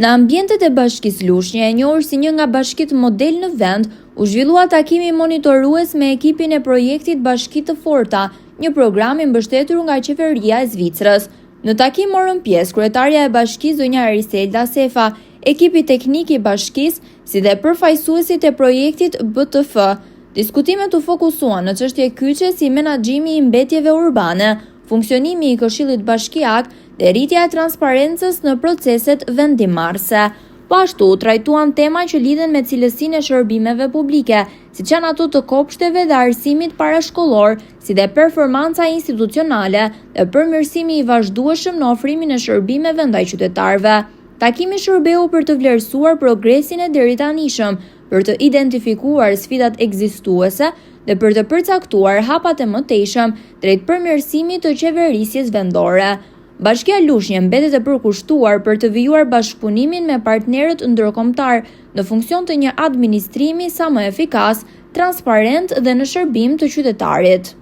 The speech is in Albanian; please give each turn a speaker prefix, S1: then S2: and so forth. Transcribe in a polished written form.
S1: Në ambientet e Bashkisë Lushnje, e njohur si një nga bashkitë model në vend, u zhvillua takimi monitorues me ekipin e projektit Bashki të Forta, një program i mbështetur nga qeveria e Zvicrës. Në takim morën pjesë kryetarja e bashkisë zonja Eriselda Sefa, ekipi teknik i bashkisë, si dhe përfaqësuesit e projektit BTF. Diskutimet u fokusuan në çështje kyçe si menaxhimi i mbetjeve urbane, funksionimi i Këshillit Bashkiak dhe rritja e transparencës në proceset vendimmarrëse. Po ashtu, u trajtuan tema që lidhen me cilësinë e shërbimeve publike, siç janë ato të kopshteve dhe arsimit parashkollor, si dhe performanca institucionale dhe përmirësimi i vazhdueshëm në ofrimin e shërbimeve ndaj qytetarëve. Takimi shërbeu për të vlerësuar progresin e deritanishëm, për të identifikuar sfidat ekzistuese dhe për të përcaktuar hapat e mëtejshëm drejt përmirësimit të qeverisjes vendore. Bashkia Lushnje mbetet e përkushtuar për të vijuar bashkëpunimin me partnerët ndërkombëtarë në funksion të një administrimi sa më efikas, transparent dhe në shërbim të qytetarit.